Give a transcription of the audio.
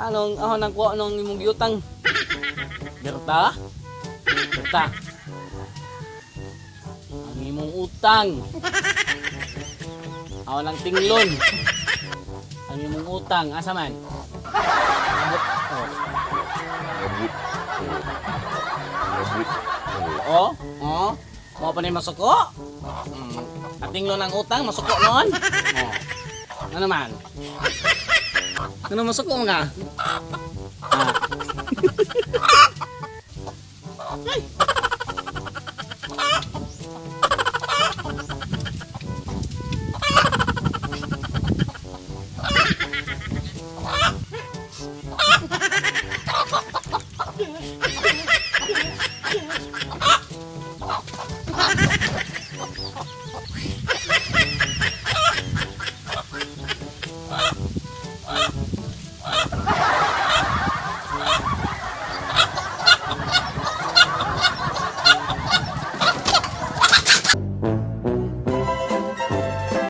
Anong ako nang kuha nung imong giutang? Berta? Berta. Ang imong utang. Ako nang tinglon. Ang imong utang asa man? Abot. Oh. Oh, oh. Mo pa ni masuko? Ating ng utang, masuko noon. Oh. Ano man? Ano masuko nga? Ah. Ay.